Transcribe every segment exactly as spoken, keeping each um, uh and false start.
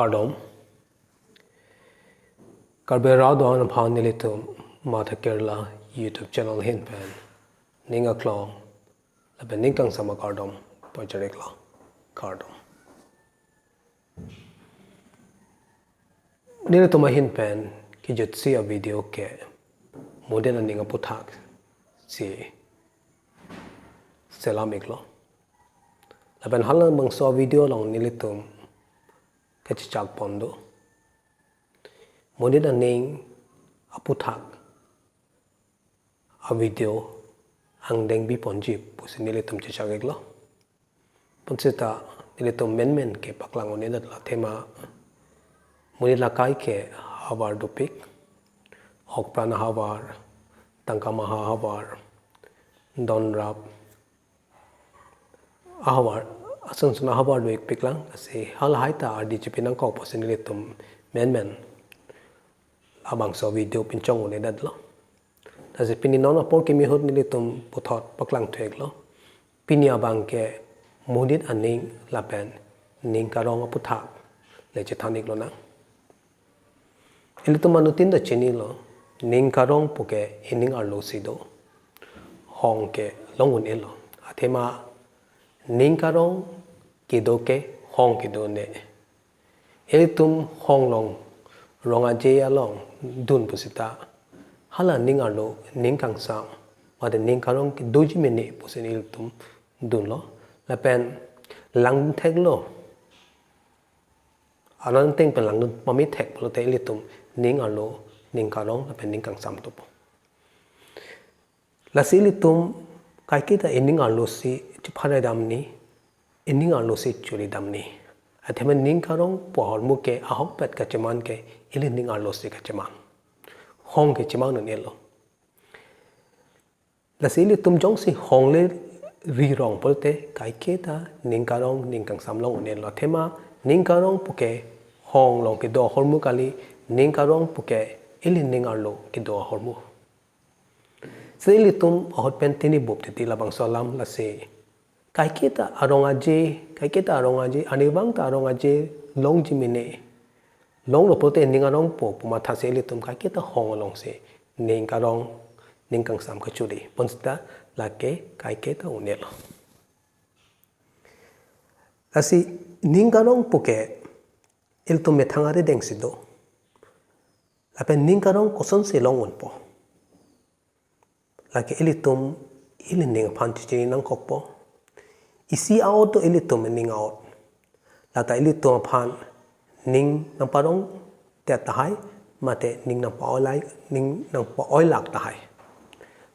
Kardom. Karbi Radon aphan nelitum Mother Kerala YouTube channel ahin pen ning aklong lapen ning kangsam akardom pajir-iklo. Kardom. Nelitum ahin pen kejutsi avideo ke monit aning aputhaksi selam-iklo. Lapen halabangso avideo along nelitum kachechak pon do. Monit aning aputhak avideo angdeng biponji pusi nelitum chechak-iklo. Bonsita nelitum menmen ke paklang un-edetlo, athema monit lakai ke havar dopik, okpran ahavar, tangka maha ahavar, donrap ahavar, ason son ahavar do-ikpiklang, lasi halahai ta ardi chepi nangkok pusi nelitum menmen labangso video pinchong un-edetlo. Lasi pini non apor kimi ahut nelitum puthot paklangthu-iklo. Pini abang ke monit aning lapen ning karong aputhak le chethan-iklonang. Ilitum anuttin ta chinilo, ning karong puke ining arlo si do. Hong ke long un-elo. Athema ning karong kedo ke hong kedo ne. Ilitum hong along, rong aje along dun pusita hala ning arlo, ning kangsam, mate ning karong kedoji mene pusi ilitum dunlo. Lapen langdun theklo. Anang ateng pen langdun pame thek pulote ilitum ning arlo, ning karong lapen ning kangsam dopo. Lasi ilitum kaiketa ining arlo si chepharai damne, ining arlo si churi damne. Athema ning karong pu ahormu ke ahokpet kacheman ke ili ning arlo si kacheman. Hong ke cheman un-elo. Lasi ilitum jongsi hong le ri rong pulote kaiketa ning karong ning kangsam long un-elo. Athema ning karong puke hong along kedo ahormu kali, ning karong puke ili ning arlo kedo ahormu. Si ilitum ahut pen tinibup titi labangso alam, lasi kaiketa arong aje, kaiketa arong aje, arnivang ta arong aje longji mene. Longlo pulote ning arong po pu mathasi ilitum kaiketa hong alongsi ning karong, ning kangsam kachuri. Bonsita lake kaiketa un-elo. Lasi ning karong puke ilitum methang arideng si do. Lapen ning karong kosonsi long unpo, lake ilitum ili ning aphan chichini nangkokpo. Isi a-ot do ilitum ning a-ot. Lata ilitum aphan ning nangparong det tahai, mate ning nangpa-oilai, ning nangpa-oilak tahai.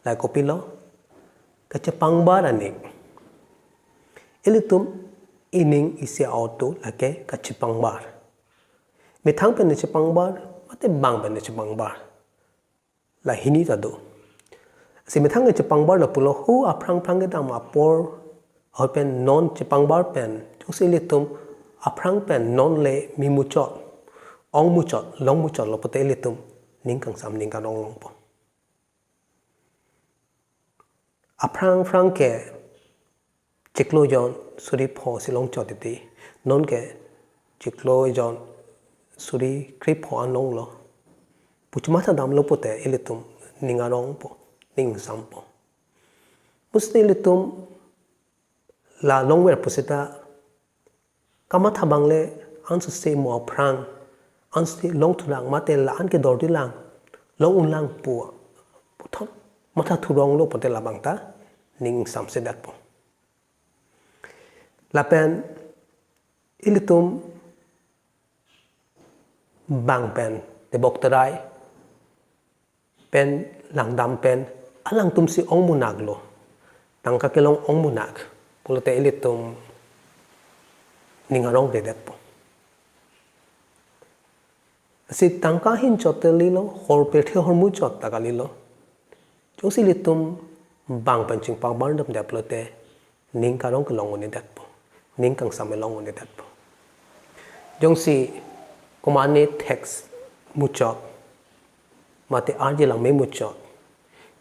Lake kopilo, kachepangbar aning. Ilitum ining isi a-ot do lake kachepangbar. Methang pen nechepangbar, mate bang pen nechepangbar, la hini ta do. Si methang kachepangbar lapulo, hu aphrang phrang kedam apor ahut pen non chepangbar pen, jongsi ilitum aphrang pen non le mi muchot, ong muchot, long muchotlo pulote ilitum ning kangsam ning karong longpo. Aphrang phrang ke chiklo jon suri pho si longchot titi, non ke chiklo jon suri krepho an longlo pu chematha damlo pulote ilitum ning arongpo, ning ingsampo. Bonsita ilitum la longver pusita kamatha abang le ansose mo aphrang, ansose longthulang mate la-an ke dordilang, long unlang pu puthot matha thuronglo pulote labang ta ning ingsamse detpo. Lapen ilitum bang pen tebok terai pen langdam pen alangtum si ong munak lo, tangka kelong ong munak pulote ilitum ning arongdedetpo. Si tangka ahin chot te kalilo, hor pirthe hor muchot ta kalilo. Jongsi ilitum bang pen chingpangbar damdet pulote ning karong kelong un-edetpo, ning kangsam kelong un-edetpo. Jongsi komatne thek muchot mate arje langme muchot,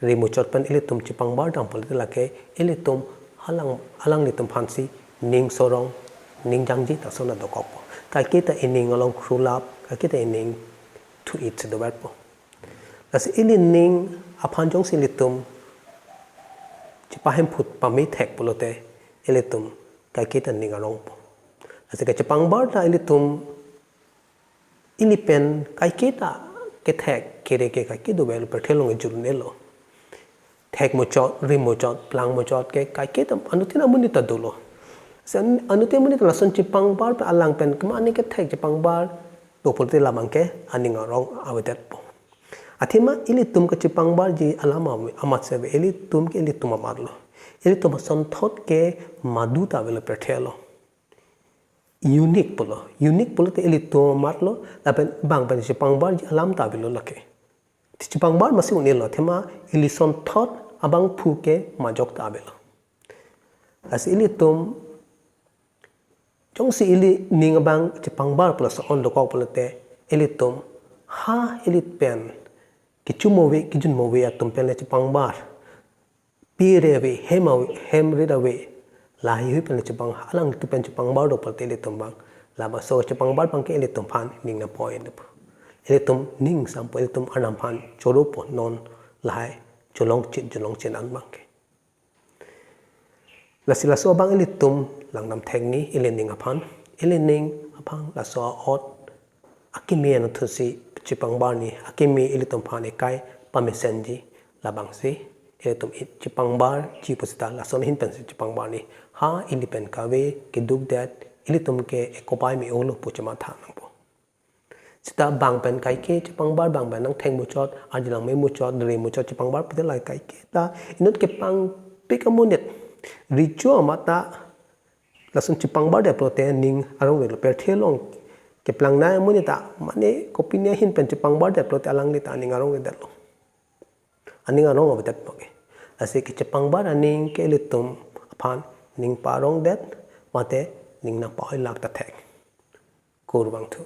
ri muchot pen ilitum chepangbar dam pulote lake ilitum alang, alanglitum aphansi ning sorong, ning jangji ta sona dokokpo. Kaiketa ining along krulap, kaiketa ining thu-it si doverpo. Lasi ili ning aphan jongsi ilitum chepahemphut pamethek pulote ilitum kaiketa ning arongpo. Lasi kachepangbar ta ilitum ili pen kaiketa kethek kere ke kaike dover pirthe along ejur nelo. Thek muchot, ri muchot, plang muchot ke kaiketa anuttin amonit ta dolo. Lasi an-, anuttin amonit ta lason chepangbar pen alang pen kemane kethek chepangbar do pulote labang ke aning arong avedetpo. Athema ilitum kachepangbarji alam ave, amat si ave, ilitum ke ilitum amatlo. Ilitum asonthot ke madu ta avelo pirthe along. Unique pulo. Unique pulote ilitum amatlo, lapen bang pen chepangbarji alam ta avelo lake. Chepangbar masi un-elo, athema ili sonthot abangphu ke majok ta avelo. Lasi ilitum jongsi ili ning abang chepangbar pulo laso-an dokok pulote ilitum ha ili pen kechumove, kejunmove atum pen le chepangbar. Pire ave, hem ave, hem rit ave, lahai hui pen le chepang, alangtum pen chepangbar do pulote ilitum abang, labangso chepangbar abang ke ilitum aphan ning nangpo-en dopo. Ilitum ning sampo, ilitum Arnam aphan choropo non lahai cholongchit, cholongchit an abang ke. Lasi laso abang ilitum langdam thekji ili ning aphan, ili ning aphan laso a'ot akimi anatthu si chepangbarji, akimi ilitum aphan ekai pamesenji, labangsi ilitum i-, chepangbarji pusita lason ahin pensi chepangbarji. Ha ili pen kave, keduk det, ilitum ke ekopai me-olo pu chematha nangpo. Seta bang pen kaike chepangbar, bang pen nangthek muchot, arjelang me muchot, ri muchot chepangbar pute lahai kaiketa inut kepangpik amonit, richo amat ta lason chepangbardet pulote ning arongdetlo. Pirthe along keplangnei amonit ta mane kopine ahin pen chepangbardet pulote alangli ta aning arongdetlo. Aning arong avedetpo ke. Lasi kachepangbar aning ke ilitum aphan ning parongdet mate ning nangpa-oilak ta thek. Kurvangthu.